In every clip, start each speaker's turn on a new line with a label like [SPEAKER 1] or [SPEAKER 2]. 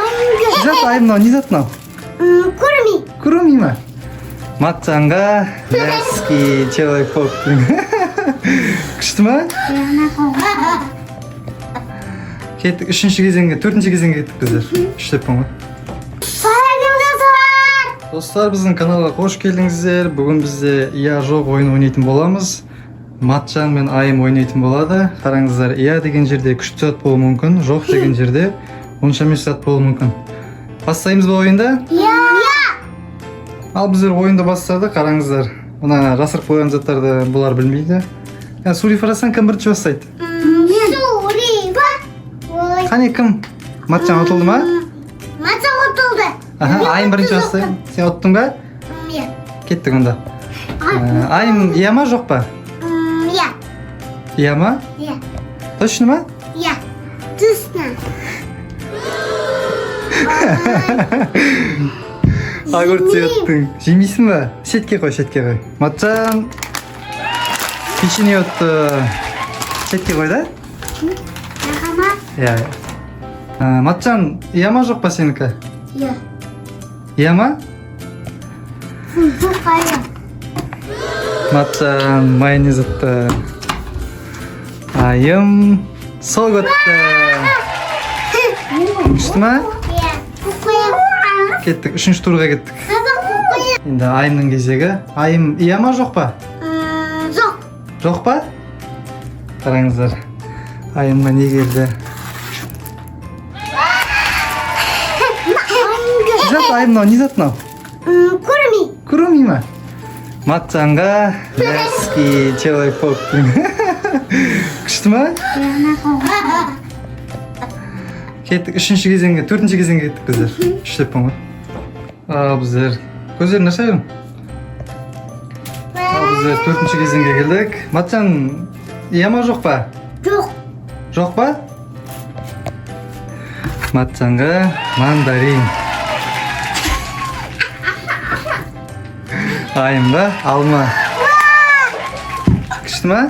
[SPEAKER 1] Не зат, Айым, мынау не зат мынау?
[SPEAKER 2] Куруми.
[SPEAKER 1] Куруми ма? Матжанға Ляски Человек паук. Күшті ма? Кеттік үшінші кезеңге, төртінші кезеңге кеттік біздер. Үш деппін ғой.
[SPEAKER 2] Сәлем, достар.
[SPEAKER 1] Достар, біздің каналға қош келдіңіздер. Бүгін бізде иә жоқ ойын ойнайтын боламыз. Матжан мен Айым ойнайтын болады. Қараңыздар, иә деген жерде күшті зат болуы мүмкін, жоқ деген жерде онша емес зат болуы мүмкін. Бастаймыз ба ойынды?
[SPEAKER 2] Иә.
[SPEAKER 1] Ал біздер ойынды бастадық, қараңыздар. Мына жасырып қойған заттарды бұлар білмейді. Ә, Сури Фарасан, кім бірінші бастайды?
[SPEAKER 2] Сури. Ой.
[SPEAKER 1] Қане, кім? Матжан ұтылды ма?
[SPEAKER 2] Матжан ұтылды.
[SPEAKER 1] Аха, Айым бірінші бастайды. Сен ұттың ба?
[SPEAKER 2] Иә.
[SPEAKER 1] Кеттік онда. Ә, Айым, иә ма, жоқ па?
[SPEAKER 2] Иә.
[SPEAKER 1] Иә ма?
[SPEAKER 2] Иә.
[SPEAKER 1] Точно ма?
[SPEAKER 2] Иә. Точно.
[SPEAKER 1] Огурцы ұттың. Жемейсің ба? Шетке қой, шетке қой. Матжан печенье ұтты. Шетке қой да?
[SPEAKER 2] Рахмат.
[SPEAKER 1] Иә. Иә. Ә, Матжан, иә ма, жоқ па сенікі?
[SPEAKER 2] Иә.
[SPEAKER 1] Иә ма?
[SPEAKER 2] Жоқ, айым.
[SPEAKER 1] Матжан майонез ұтты. Айым сок ұтты. Күшті ма?
[SPEAKER 2] Иә. Қоямын.
[SPEAKER 1] Кеттік, үшінші турға кеттік.
[SPEAKER 2] Папа, қоямын.
[SPEAKER 1] Енді Айымның кезегі. Айым, иә ма, жоқ па?
[SPEAKER 2] Жоқ.
[SPEAKER 1] Жоқ па? Қараңыздар. Айымға не келді? Не зат, Айым, мынау не зат мынау?
[SPEAKER 2] Куруми.
[SPEAKER 1] Куруми ма? Матжанға Ляски Человек паук. Күшті ма? Кеттік үшінші кезеңге, төртінші кезеңге кеттік біздер. Үш деппін ғой. Ал біздер көздерін аша берің. Ал біздер төртінші кезеңге келдік. Матжан, иә ма, жоқ па?
[SPEAKER 2] Жоқ.
[SPEAKER 1] Жоқ па? Матжанға мандарин. Айымға алма. Күшті ма?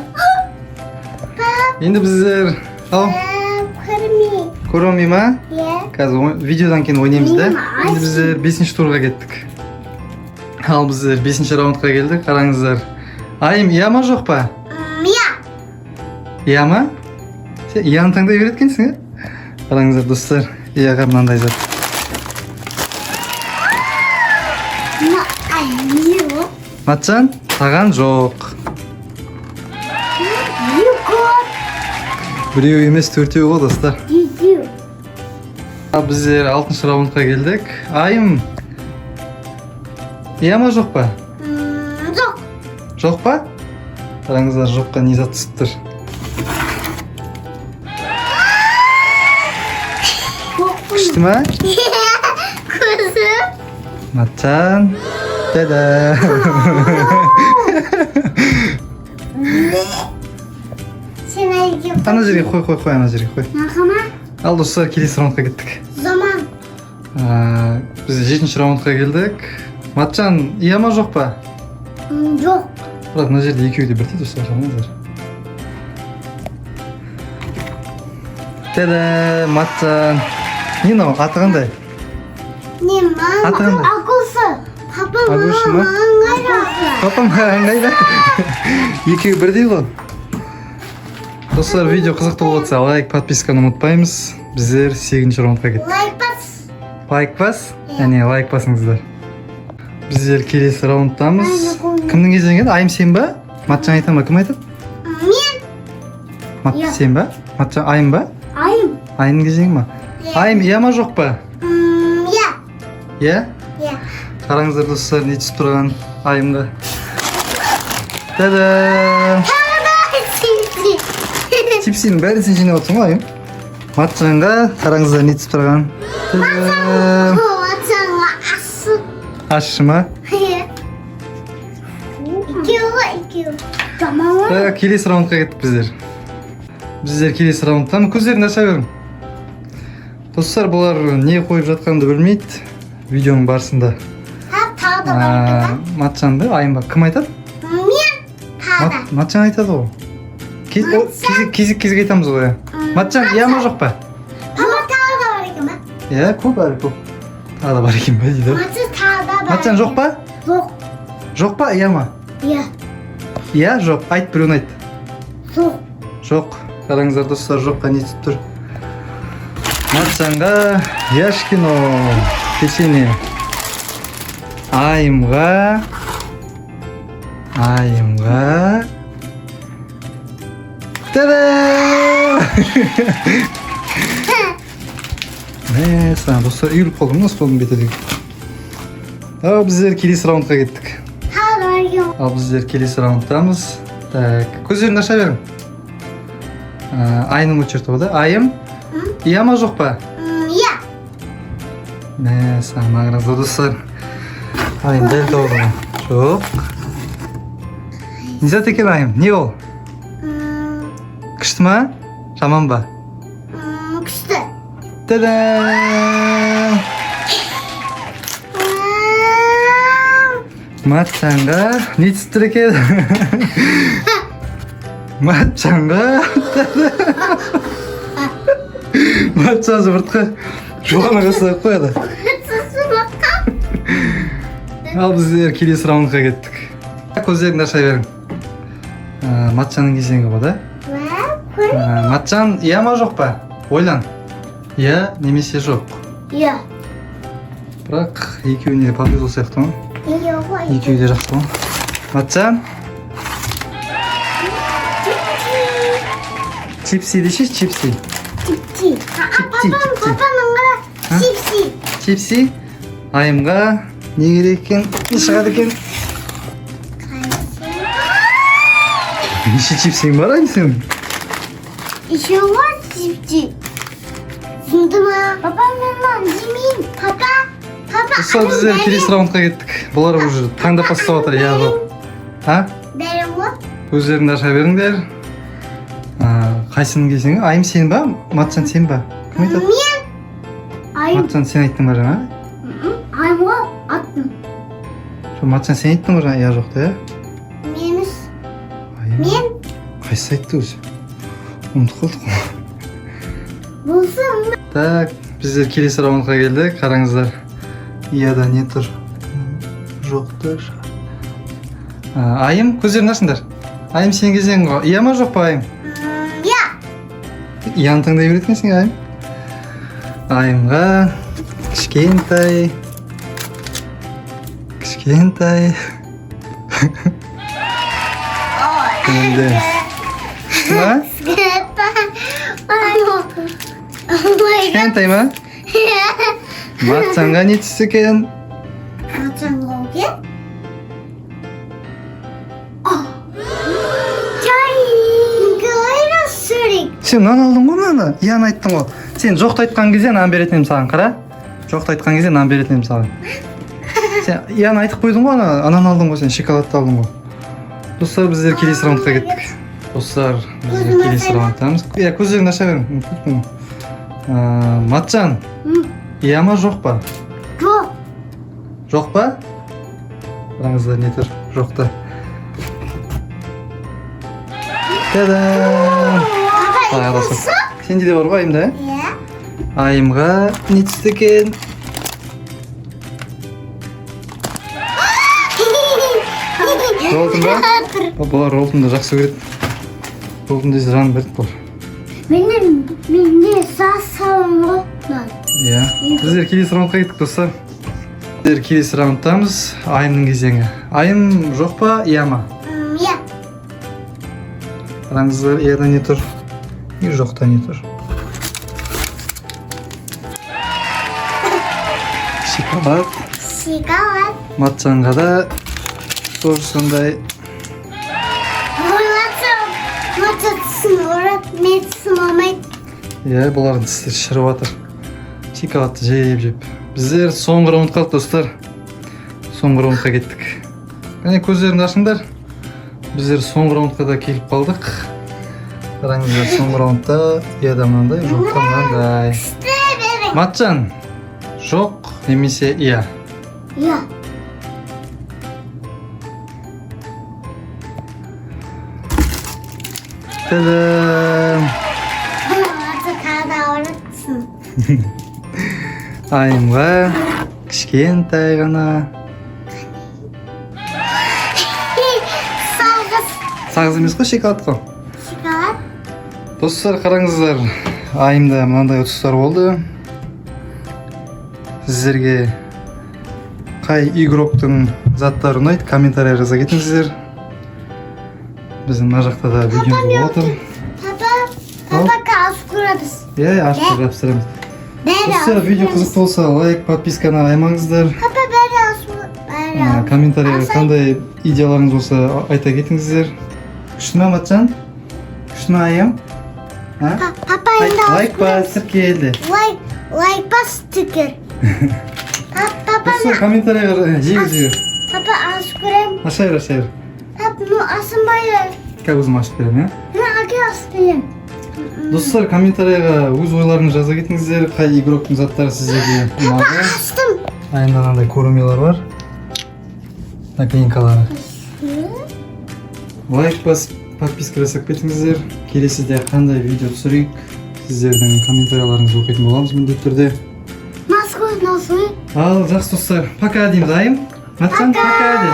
[SPEAKER 1] Енді біздер ау
[SPEAKER 2] Куруми.
[SPEAKER 1] Куроми ма?
[SPEAKER 2] Иә.
[SPEAKER 1] Қазір видеодан кейін ойнаймыз да.
[SPEAKER 2] Мен
[SPEAKER 1] Енді біздер бесінші турға кеттік. Ал біздер бесінші раундқа келдік. Қараңыздар. Айым, иә ма, жоқ па?
[SPEAKER 2] Иә.
[SPEAKER 1] Иә ма? Сен ияны таңдай береді екенсің, иә? Қараңыздар, достар, ияға мынандай зат.
[SPEAKER 2] Мына айым.
[SPEAKER 1] Матжан, саған жоқ.
[SPEAKER 2] Екі.
[SPEAKER 1] Біреу емес, төртеу ғой, достар.
[SPEAKER 2] Жетеу.
[SPEAKER 1] Ал біздер алтыншы раундқа келдік. Айым, иә ма, жоқ па?
[SPEAKER 2] Жоқ.
[SPEAKER 1] Жоқ па? Қараңыздар, жоққа не зат түсіп тұр. Күшті ма?
[SPEAKER 2] Көзім.
[SPEAKER 1] Матжан. Та-да!
[SPEAKER 2] Сен әйге.
[SPEAKER 1] Ана жерге қой, қой, қой, ана жерге қой.
[SPEAKER 2] Рахмат.
[SPEAKER 1] Ал, достар, келесі раундқа кеттік.
[SPEAKER 2] Заман.
[SPEAKER 1] Ә, біз жетінші раундқа келдік. Матжан, иә ма, жоқ па?
[SPEAKER 2] Жоқ.
[SPEAKER 1] Бірақ мына жерде екеуі де бірдей, достар, қараңыздар. Та-да, Матжан. Не мынау, аты қандай?
[SPEAKER 2] Не, мама.
[SPEAKER 1] Аты қандай?
[SPEAKER 2] Агусы. Папа,
[SPEAKER 1] Агушы
[SPEAKER 2] мама,
[SPEAKER 1] ма?
[SPEAKER 2] ыңғайлы.
[SPEAKER 1] Папа, маған ыңғайлы. Екеуі бірдей ғой. Достар, видео қызықты болып жатса, лайк, подписканы ұмытпаймыз. Біздер сегізінші раундқа кеттік.
[SPEAKER 2] Лайк бас.
[SPEAKER 1] Лайк бас, әне лайк басыңыздар. Біздер келесі раундтамыз. Кімнің кезегі еді? Айым, сен ба? Матжан айта ма? Кім айтады?
[SPEAKER 2] Мен.
[SPEAKER 1] Мат,
[SPEAKER 2] Иә.
[SPEAKER 1] сен ба? Матжан, Айым ба?
[SPEAKER 2] Айым.
[SPEAKER 1] Айымның кезегі ма?
[SPEAKER 2] Иә.
[SPEAKER 1] Айым, иә ма, жоқ па?
[SPEAKER 2] Иә.
[SPEAKER 1] Иә?
[SPEAKER 2] Иә.
[SPEAKER 1] Қараңыздар, достар, не түсіп тұрған Айымға. Та-дам!
[SPEAKER 2] Чипси.
[SPEAKER 1] Чипсидің бәрін сен жинап отырсың ғой, Айым. Матжанға қараңыздар, не түсіп тұрған. Та-дам!
[SPEAKER 2] Матжанға асы.
[SPEAKER 1] Ащы ма?
[SPEAKER 2] Иә. Екеуі, екеуі. Жаман ғой.
[SPEAKER 1] Так, келесі раундқа кеттік біздер. Біздер келесі раундтан көздерін аша берің. Достар, бұлар не қойып жатқанын білмейді видеоның барысында.
[SPEAKER 2] Ха, тағы да бар екен,
[SPEAKER 1] Ә, Матжан ба, Айым ба? Кім айтады?
[SPEAKER 2] да? Мен тағы да.
[SPEAKER 1] Матжан айтады ғой. Кезек кезек кезек айтамыз ғой. Иә. Матжан, иә ма, жоқ па?
[SPEAKER 2] Папа, тағы да бар екен ба?
[SPEAKER 1] Иә, көп, әлі көп. Тағы да бар екен ба дейді.
[SPEAKER 2] Матча тағы да бар.
[SPEAKER 1] Матчан, жоқ па?
[SPEAKER 2] Жоқ.
[SPEAKER 1] Жоқ па, иә ма?
[SPEAKER 2] Иә.
[SPEAKER 1] Иә, жоқ. Айт, біреуін айт.
[SPEAKER 2] Жоқ.
[SPEAKER 1] Жоқ. Қараңыздар, достар, жоққа не түсіп тұр? Матчанға Яшкино печенье. Айымға, Айымға, та-дам! Мәссаған, достар, үйіліп қалды мына столдың беті деген. Ал біздер келесі раундқа кеттік.
[SPEAKER 2] Тағы да бар екен.
[SPEAKER 1] Ал біздер келесі раундтамыз. Так, көздеріңді аша берің. Айымның очереті болды. Айым, иә ма, жоқ па?
[SPEAKER 2] Иә.
[SPEAKER 1] Мәссаған, мына қараңыздар, достар. Айым дәл тауды ғой. Жоқ. Не зат екен, Айым? Не ол? Күшті ма? Жаман ба?
[SPEAKER 2] Күшті.
[SPEAKER 1] Та-дам! Матчанға не түсіп тұр екен? Матчанға, Матчан жұмыртқа жуғана қасына қояды. Ал біздер келесі раундқа кеттік. Көздеріңді аша берің. Матчанның кезеңі ғой да. Матчан, иә ма, жоқ па? Ойлан. Иә немесе жоқ.
[SPEAKER 2] Иә.
[SPEAKER 1] Бірақ екеуіне повезло сияқты ғой.
[SPEAKER 2] Иә ғой.
[SPEAKER 1] Екеуі де жақсы ғой. Матчан, чипси деші, чипси.
[SPEAKER 2] Чипси.
[SPEAKER 1] Чипси,
[SPEAKER 2] Папам,
[SPEAKER 1] чипси.
[SPEAKER 2] папаның қара.
[SPEAKER 1] А?
[SPEAKER 2] Чипси.
[SPEAKER 1] Чипси. Айымға не керек екен? Не шығады екен?
[SPEAKER 2] Қайсы?
[SPEAKER 1] Неше чипсиң бар, Айым, сенің?
[SPEAKER 2] Еще вот чипси. Түсінді ма? Папа, мен мынаны жемеймін. Папа, папа.
[SPEAKER 1] Достар, біздер келесі раундқа кеттік. Бұлар уже таңдап бастап жатыр, иә, жоқ. А?
[SPEAKER 2] Бәрі ғой.
[SPEAKER 1] Көздеріңді аша беріңдер. Қайсының кезеңі? Айым, сен ба? Матчан, сен ба? Кім айтады?
[SPEAKER 2] Мен. Айым.
[SPEAKER 1] Матчан, сен айттың ба жаңа?
[SPEAKER 2] Айым ғой, аттым.
[SPEAKER 1] Жоқ, Матчан, сен айттың ғой жаңа, иә, жоқ иә?
[SPEAKER 2] Мен емес.
[SPEAKER 1] Айым.
[SPEAKER 2] Мен.
[SPEAKER 1] Қайсысы айтты өзі? Ұмытып қалдық қой.
[SPEAKER 2] Болсын.
[SPEAKER 1] Так, біздер келесі раундқа келдік. Қараңыздар. Ияда не тұр? Жоқ тұр. Айым, көздеріңді ашыңдар. Айым, сен кезең ғой. Иә ма, жоқ па, Айым?
[SPEAKER 2] Иә.
[SPEAKER 1] Ұяны таңдай береді екенсің, Айым. Айымға кішкентай, кішкентай. Енді. Күшті ма? Кішкентай ма? Матсанға не түсті екен?
[SPEAKER 2] Матсанға екен? Чай. Говорю,
[SPEAKER 1] Сен мынаны алдың ғой, мынаны. Ұяны айттың ғой. Сен жоқты айтқан кезде нан беретін едім саған, қара. Жоқты айтқан кезде нан беретін едім саған. Сен ұяны айтып қойдың ғой, ана, ананы алдың ғой, сен шоколадты алдың ғой. Достар, біздер келесі раундқа кеттік. Достар, біздер
[SPEAKER 2] Көзім
[SPEAKER 1] келесі
[SPEAKER 2] ашайын.
[SPEAKER 1] раундтамыз. Иә, көздеріңді аша берің. Ұмытып кеттім ғой. Матжан, иә ма, жоқ па?
[SPEAKER 2] Жоқ.
[SPEAKER 1] Жоқ па? Қараңыздар, не тұр? Жоқта. Та-дам! Тағы да сол. Сенде де бар ғой, Айымда, иә?
[SPEAKER 2] Иә.
[SPEAKER 1] Айымға не түсті екен? Роллтон ба? Бұлар роллтонды жақсы көреді. Роллтон десе, жаны береді бұлар.
[SPEAKER 2] Менде менде сас салым ғой.
[SPEAKER 1] Иә. Біздер келесі раундқа кеттік, достар. Біздер келесі раундтамыз. Айымның кезеңі. Айым, жоқ па, иә ма?
[SPEAKER 2] Иә.
[SPEAKER 1] Қараңыздар, ияда не тұр? И жоқта не тұр? Шоколад.
[SPEAKER 2] Шоколад.
[SPEAKER 1] Матжанға да тоже сондай.
[SPEAKER 2] Матша, матша тісін ұрады, мен тісім алмайды.
[SPEAKER 1] Иә, бұлардың тістері шіріп жатыр. Шоколадты жеп жеп. Біздер соңғы раунд қалды, достар. Соңғы раундқа кеттік. Кәне, көздеріңді ашыңдар. Біздер соңғы раундқа да келіп қалдық. Қараңыздар, соңғы раундта ияда мынандай, жоқта мынандай.
[SPEAKER 2] Күшті берің.
[SPEAKER 1] Матжан, жоқ немесе иә?
[SPEAKER 2] Иә.
[SPEAKER 1] Та-дам!
[SPEAKER 2] Матша тағы да ұрады тісін.
[SPEAKER 1] Айымға кішкентай ғана.
[SPEAKER 2] Сағыз.
[SPEAKER 1] Сағыз емес қой, шоколад қой.
[SPEAKER 2] Шоколад.
[SPEAKER 1] Достар, қараңыздар, Айымда мынандай ұтыстар болды. Сіздерге қай игроктың заттары ұнайды, комментарий жаза кетіңіздер. Біздің мына жақта да видеомыз болып отыр.
[SPEAKER 2] Папа, папа, ашып көреміз.
[SPEAKER 1] Иә, ашып жабыстырамыз.
[SPEAKER 2] Бәрі
[SPEAKER 1] Достар,
[SPEAKER 2] ашып
[SPEAKER 1] видео
[SPEAKER 2] көреміз.
[SPEAKER 1] Қызықты болса, лайк, подписканы аямаңыздар.
[SPEAKER 2] Папа, бәрі ашып, бәрі ашып.
[SPEAKER 1] Комментарийға
[SPEAKER 2] Ашайын.
[SPEAKER 1] Қандай идеяларыңыз болса, айта кетіңіздер. Күшті ма, Матжан? Күшті ма, Айым? А?
[SPEAKER 2] Папа, енді ашып
[SPEAKER 1] Лайк бас,
[SPEAKER 2] көреміз.
[SPEAKER 1] тіркелді.
[SPEAKER 2] Лайк, лайк бас, тіркел. Папа,
[SPEAKER 1] Достар, комментарийға жиі жиі.
[SPEAKER 2] Папа, ашып көремін.
[SPEAKER 1] Аша бер, аша бер.
[SPEAKER 2] Папа, ну ашынбайды.
[SPEAKER 1] Қазір өзім ашып беремін, иә.
[SPEAKER 2] Мен әке ашып беремін.
[SPEAKER 1] Достар, комментарийға өз ойларыңызды жаза кетіңіздер, қай игроктың заттары сіздерге ұнады.
[SPEAKER 2] Аштым.
[SPEAKER 1] Айымда мынандай курумилар бар, наклейкалары. Лайк басып, подписка жасап кетіңіздер. Келесіде қандай видео түсірейік, сіздердің комментарияларыңызды оқитын боламыз міндетті түрде.
[SPEAKER 2] Москва, носы.
[SPEAKER 1] Ал жақсы, достар, пока дейміз. Айым, Матжан, пока де,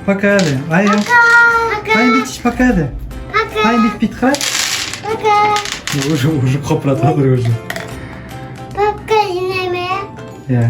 [SPEAKER 1] пока де, Айым.
[SPEAKER 2] Пока.
[SPEAKER 1] Айым, бүйтші, пока де.
[SPEAKER 2] Пока.
[SPEAKER 1] Айым, бүйтіп, бүйтіп қара.
[SPEAKER 2] Пока.
[SPEAKER 1] Уже қопыратып жатыр уже.
[SPEAKER 2] Пока, жинаймын.
[SPEAKER 1] Иә.